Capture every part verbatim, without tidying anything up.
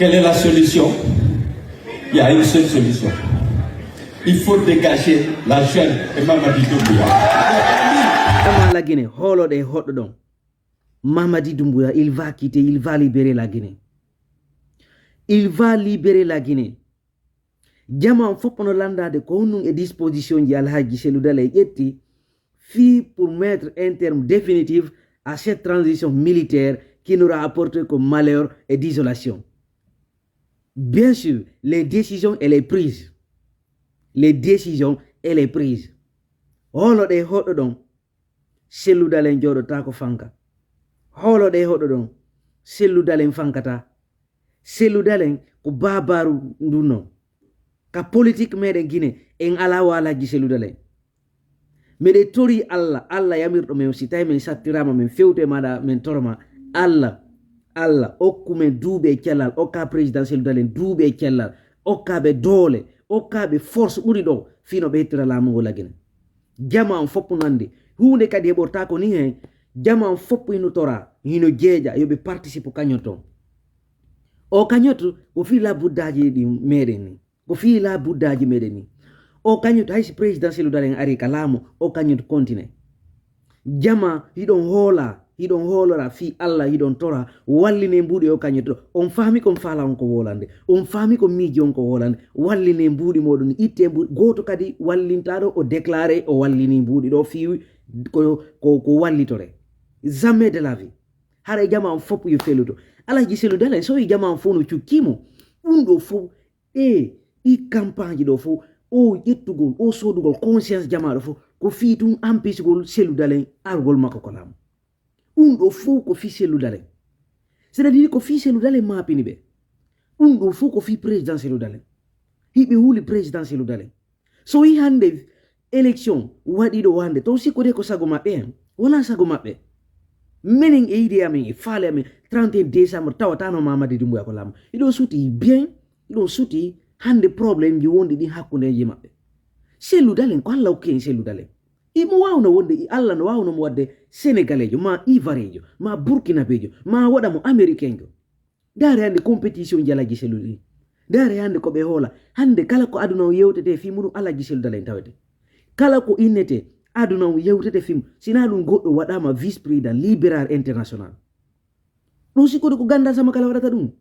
Quelle est la solution? Il y a une seule solution. Il faut dégager la jeune et Mamadi Doumbouya. Ama la Guinée, hooloɗe hoɗɗo ɗon. Mamadi Doumbouya, il va quitter, il va libérer la Guinée. Il va libérer la Guinée. Jama on fof no landaade ko honɗum e disposition ji Alhaji Cellou Dalein ƴetti fii pour mettre un terme définitif à cette transition militaire qui n'aura apporté que malheur et désolation. Bien sûr, les décisions, elle est prise. Les décisions, elle est prise. Hooloɗe hoɗɗo ɗon, Cellou Dalein jooɗotaako fanka. Hooloɗe hoɗɗo ɗon, Cellou Dalein fankata. Cellou Dalein ko baabaaru ndu non. Ka politique meɗen Guinée, en alaa waalaji Cellou Dalein. Miɗe tori Allah, Allah yamirɗo men, si tawi men sattiraama, men fewte maɗa, men toroma. Allah, Allah, okku men duuɓi e cellal, okka président Cellou Dalein duuɓi e cellal, okka ɓe doole, okka ɓe force ɓuri ɗo, fii no ɓe hettira laamu ngu la Guinée. Jama on fof no anndi. Huunde kadi heɓortaako ni heen, jama on fof hino tora, hino jeeƴa, yo ɓe participe cagnotte on. O cagnotte ko fii la buddaaji ɗi meɗen ni. Ko fii la buddaaji meɗen ni. O cagnotte hay si président Cellou Dalein ari ka laamu, o cagnotte continue. Jama hiɗon hoola, hiɗon hoolora fii Allah, hiɗon tora, walline mbuuɗi o cagnotte. On faami kon faala on ko wolande. On faami ko miiji on ko wolande. Walline mbuuɗi moɗon, itte mbuuɗi. Gooto kadi wallintaaɗo o déclaré o wallini mbuuɗi ɗo fii ko, ko, ko wallitore. Jamais de la vie. Haray jama on fof yo feluto. Alhaji Cellou Dalein, so yi jama on fof no cukkimo. Ɗum ɗo fof, e ɗi campagne ɗo fof, o ƴettugol, o soodugol conscience jama ɗo fof, ko fii tun empêchegol Cellou Dalein argol makko ko laamu. Ɗum ɗo fof ko fii Cellou Dalein. C'est-à-dire ko fii Cellou Dalein maapini ɓe. Ɗum ɗo fof ko fii président Cellou Dalein. Hiɓe huli président Cellou Dalein. So yi hannde élection waɗiɗo wande, to sikkude ko sago maɓɓe hen. Wona sago maɓɓe. Menen e yiɗe amen, e faale amen, trente et un décembre tawatano Mamadi Doumbouya ko laamu. Hiɗo suti bien, hiɗo suti hannde problème ji wonɗi ɗin hakkundeji maɓɓe. Cellou Dalein, ko Allah hokki en Cellou Dalein. Imo waawno wonde, Allah no waawno mo waɗde Sénégaleejo, ma Ivoireejo, ma Burkinabeejo, ma waɗa mo Américainjo. Ndaare hannde compétition ji Alhaji Cellou ɗi. Ndaare hannde ko ɓe hoola. Hannde kala ko aduna on yewtete fii muɗum Alhaji Cellou Dalein tawete. Kala ko innete aduna on yewtete fii mum. Sinaa ɗum goɗɗo waɗaama vice-président libéral international. Ɗum sikkude ko ganndal sama kala waɗata ɗum.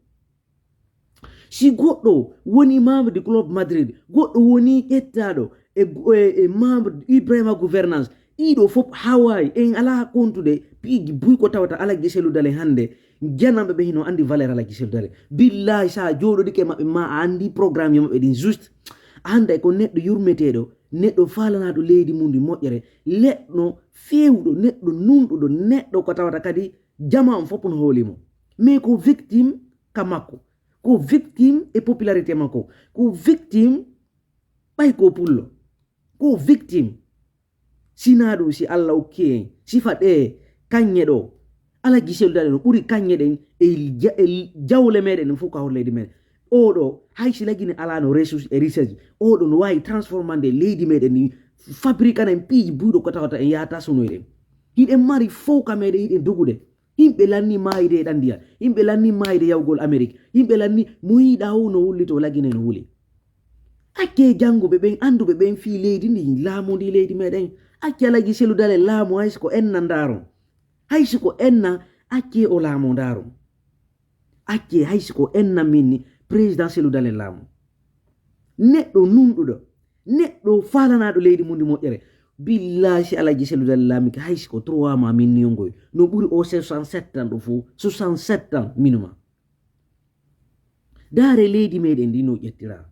Si goɗɗo woni membre du club Madrid, goɗɗo woni ƴettaaɗo e, e, e membre Ibrahima gouvernance, ɗiɗo fof hawaay, en alaa kontude piiji buy ko tawata Alhaji Cellou Dalein hannde, jananɓe ɓe hino anndi valeur Alhaji Cellou Dalein. Billahi, sa jooɗodike maɓɓe ma a anndi programme maɓɓe ɗin juste. A annday ko neɗɗo yurmeteeɗo, neɗɗo faalanaaɗo leydi mum ndi moƴƴere, leɗɗo feewɗo, neɗɗo nunɗuɗo, neɗɗo ko tawata kadi jama on fof no hooli mo. Mais ko victime ka makko. Ko victime e popularité makko. Ko victime ɓay ko pullo. Ko victime. Sinaa ɗum si Allah okki en sifa ɗe kaŋŋe ɗo. Alhaji Cellou Dalein no ɓuri kaŋŋe ɗen e ja-, e jawle meɗen ɗen fof ka hor leydi meɗen. Oɗo, hay si la Guinée alano ressource e richesse, oɗo no waawi transformande leydi meɗen ndi, fabrikana en piiji buyɗo ko tawata en yahata sunoyɗen. Hiɗen mari fof ka meɗen hiɗen dogude. Yimɓe lanni maayde e ɗan ndiyam. Yimɓe lanni maayde yawgol Amerik. Yimɓe lanni mo yiɗa o no wullito la Guinée no wuli. Accee jannguɓe ɓen, annduɓe ɓen fii leydi ndi, laamu ndi leydi meɗen. Accee Alhaji Cellou Dalein laamu hay si ko enna ndaaron. Hay si ko enna, accee o laamu ndaaron. Accee hay si ko enna minni président Cellou Dalein laamu. Neɗɗo nunɗuɗo, neɗɗo faalanaaɗo leydi mum ndi moƴƴere. Billahi si Alhaji Cellou Dalein laamike hay si ko trois mois minni yongoy. No ɓuri o soixante-sept ans ɗo fof, soixante-sept ans minuma. Ndaare leydi meɗen ndi no ƴettira.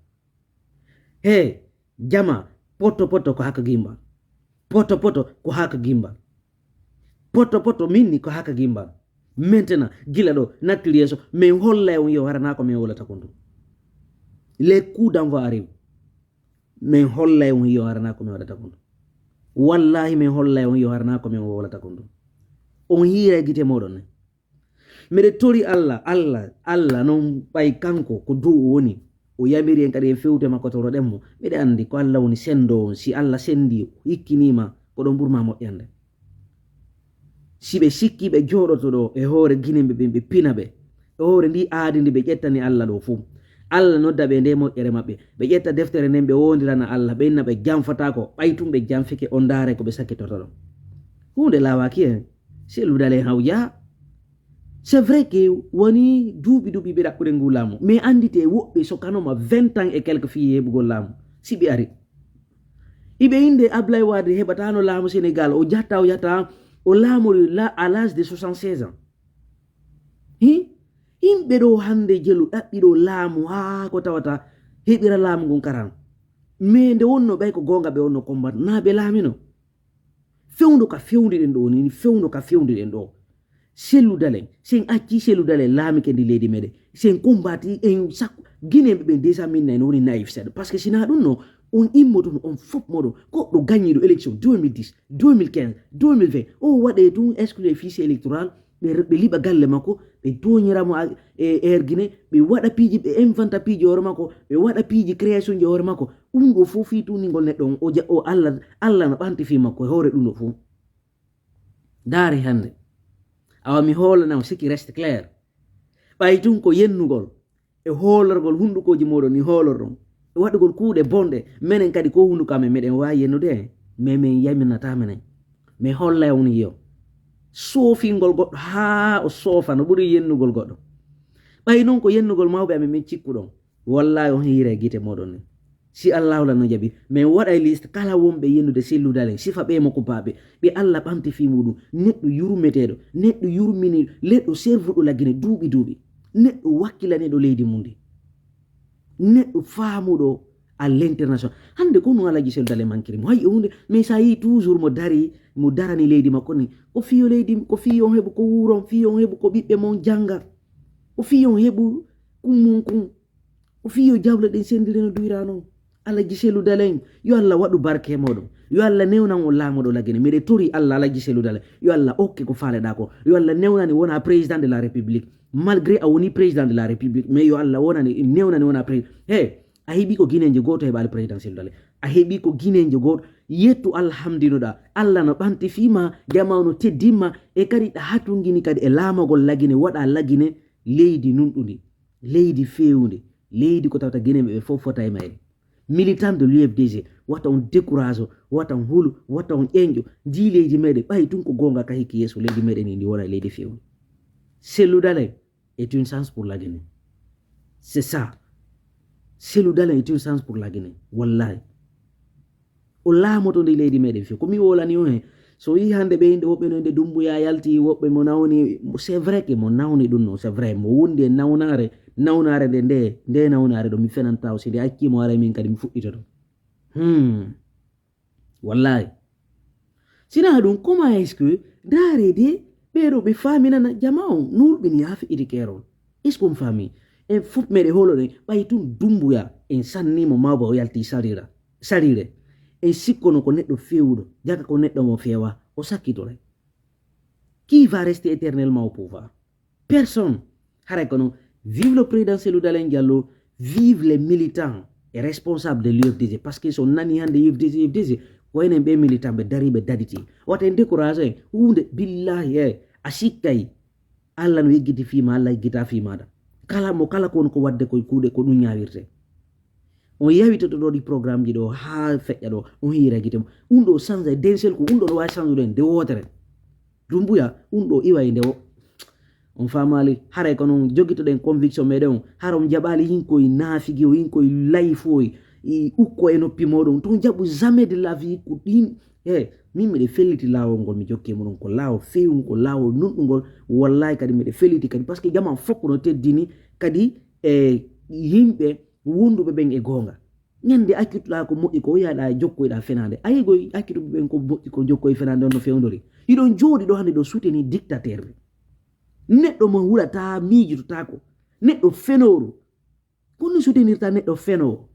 He, jama, poto poto ko haka gimba. Poto poto ko haka gimba. Poto poto minni ko haka gimba. Maintenant, gila ɗo, nattir yeeso, min hollay on yo harana ko min wolata kon ɗum. Les coups d'envoi arrive. Min hollay on yo harana ko min waɗata kon ɗum. Wallahi min hollay on yo harana ko min wolata kon ɗum. On hiira gite moɗon ne. Miɗe tori Allah, Allah, Allah non ɓay kanko ko dow o woni. O yamiri en kadi en fewte makko toroɗen mo. Miɗe anndi ko Allah woni senndo on. Si Allah senndi, hikkinima, ko ɗon ɓurma moƴƴande. Si ɓe sikki ɓe jooɗoto ɗo e hoore Guinéen ɓe ɓen, ɓe pina ɓe. E hoore ndi aadi ndi ɓe ƴettani Allah ɗo fuu. Allah nodda ɓe e nde moƴƴere maɓɓe. Ɓe ƴetta deftere nden ɓe woondirana Allah, ɓe inna ɓe janfataako, ɓay tun ɓe janfike, on ndaare ko ɓe sakkitorto ɗon. Huunde laawaaki en, Cellou Dalein Hawja. C'est vrai que woni duuɓi duuɓi ɓe ɗaɓɓude ngu laamu. Mais anndite woɓɓe sokanoma vingt ans et quelques fii heɓugol laamu. Si ɓe ari. Iɓe innde Ablaye Wade heɓataano laamu Sénégal, o jatta, o jatta, o laamori la, à l'âge de soixante-seize ans. Hi? Yimɓe ɗo hannde jelu ɗaɓɓi ɗo laamu haa ko tawata heɓira laamu ngun karan. Mais nde wonno ɓay ko goonga ɓe wonno combattre, naa ɓe laamino. Fewndo ka fewndi ɗen ɗo ni, fewndo ka fewndi ɗen ɗo. Cellou Dalein, si en acci Cellou Dalein laamike ndi leydi meɗen. Si en combattre en sakko, Guinéen ɓe ɓen déjà min na en woni naïf seeɗa. Parce que si naa ɗum no, on immoto no on fop moɗon. Goɗɗo gañiiɗo élection deux mille dix, deux mille quinze, deux mille vingt. O waɗe tun exclu e fichier électoral, ɓe, ɓe liɓa galle makko, ɓe tooñira mo a-, e Air Guinée, ɓe waɗa piiji, ɓe inventa piiji hoore makko, ɓe waɗa piiji création ji hoore makko. Ɗum ɗo fof fii tuuningol neɗɗo on, o ja-, o Allah, Allah no ɓanti fii makko e hoore ɗum ɗo fof. Ndaare hannde. Awa mi hoolana on ce qui reste clair. Ɓay tun ko yennugol e hoolorgol hunndukooji mooɗon ni hoolorɗon. E waɗugol kuuɗe bonɗe, menen kadi ko hunnduko amen meɗen waawi yennude, mais min yaminataa menen. Mi hollay on yo soofingol goɗɗo haa o soofa no ɓuri yennugol goɗɗo. Ɓay non ko yennugol mawɓe amen min cikkuɗon. Wallahi on hiira e gite mooɗon ni. Si Allahu lan no jaɓi, min waɗay liste kala wonɓe yennude Cellou Dalein, sifa ɓe mo ko baaɓe, ɓe Allah ɓanti fii muɗum, neɗɗo yurmeteeɗo, neɗɗo yurmini, neɗɗo servuɗo Lagine duuɓi duuɓi, neɗɗo wakkilaniiɗo leydi mum ndi, neɗɗo faamuɗo à l'international. Hannde ko no Alaji Cellou Dalein mankiri mo, hay e huunde, mais sa yii toujours mo dari, mo darani leydi makko ni, ko fiyo leydi, ko fiyo on heɓu ko wuuron, fiyo on heɓu ko ɓiɓɓe mon jannga, ko fiyo on heɓu kun mon kun. O fii yo jawle ɗen senndire no duyra non. Alaji Cellou Dalein, yo Allah waɗu barke e mooɗon. Yo Allah newnan on laamuɗo Lagine. Miɗe tori Allah, Alaji Cellou Dalein. Yo Allah okke ko faaleɗaa ko. Yo Allah newnane wona président de la République. Malgré a woni président de la République, mais yo Allah wonane, newnane wona président. He, a heɓi ko Guinéen gooto heɓaali président Cellou Dalein. A heɓi ko Guinéen gooto. Yettu alhamdinoɗaa. Allah no ɓanti fii ma, jamaa no teddin ma, e kadi ɗa hatungini kadi e laamagol Lagine, waɗa Lagine leydi nunɗundi. Leydi feewundi, leydi ko tawata Guinéen ɓe fof fota e mayri. Militant de l'U F D G, wata on décourage, wata on hulu, wata on ƴeñƴo. Ndi leydi meɗen, ɓay tun ko goonga ka hikki yeeso leydi meɗen ndi, ndi wona leydi feewundi. Cellou Dalein est une chance pour la Guinée. C'est ça. Cellou Dalein est une chance pour la Guinée. Wallahi. O laamoto ndi leydi meɗen few. Ko mi wolani on he. So yii hannde ɓe innde woɓɓe no innde Dumbuya yalti, woɓɓe mo nawni, c'est vrai que mo nawni ɗum no, c'est vrai. Mo wondi e nawnaare, nawnaare nde, nde, nde nawnaare ɗo mi fenanta o, si nde accii mo haray min kadi mi fuɗɗitoto. Hmm. Wallahi. Sinaa ɗum, comment est-ce que ndaare de ɓee ɗo ɓe faaminana jama on nulɓini haa fiɗɗiti keerol? Est-ce qu'on faami? En fof meɗen holoɗen, ɓay tun Dumbuya, en sanni mo mawba o yalti sarira, sarire. En sikkono ko neɗɗo feewuɗo, jaka ko neɗɗo mo feewa, o sakkitoray. Qui va rester éternellement au pouvoir? Personne. Haray ko non, vive le président Cellou Dalein Diallo, vive les militants et responsables de l'U F D G. Parce que so nani hannde U F D G, U F D G, ko enen ɓe militant ɓe dari ɓe daditi. Wata en découragé, huunde, billahi, eh, a sikkay. Allah no yeggiti fii ma, Allah yeggita fii maɗa. Kala mo, kala ko woni ko waɗde ko kuuɗe, ko ɗum ñaawirte. On yawitoto ɗo ɗi programme ji ɗo haa feƴƴa ɗo, on hiira gite mo. Ɗum ɗo change, d'un seul coup, ɗum ɗo no waawi change ɗo en nde wootere. Dumbuya, ɗum ɗo iwa e nde o. On faamaali, haray ko non jogitoɗen conviction meɗen on. Hara on jaɓaali hinkoy naafigi o, hinkoy layfooy, i ukko e noppi mooɗon. Ton jaɓu jamais de la vie ko ɗin. He, min miɗe felliti laawol ngol, mi jokke muɗum ko laawol feewungol, ko laawol nunɗungol. Wallahi kadi miɗe felliti kadi, parce que jamaa fof no teddini kadi e yimɓe wonduɓe ɓen e goonga. Ñande accituɗaa ko moƴƴi ko, yaɗa jokkoyɗaa fenaande. A yigoy accituɓe ɓen ko moƴƴi ko, jokkoy fenaande on no fewndori. Hiɗon jooɗi ɗo hannde ɗo soutenir dictateur ɓe. Neɗɗo mo hulataa, miijototaako. Neɗɗo fenooru. Ko no soutenirta neɗɗo fenoowo?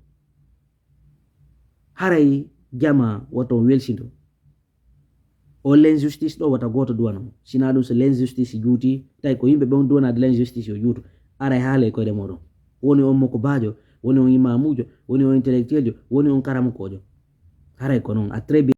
Haray jamaa woto on welsindo. O l'injustice ɗo wata gooto duwano mo. Sinaa ɗum so l'injustice juuti, tawi ko yimɓe ɓe on duwanaade l'injustice yo juutu. Aray haalay koyɗe mooɗon. Woni on mokobaajo, woni on imaamuujo, woni on intellectueljo, woni on karamokoojo. Haray ko non, à très bientôt.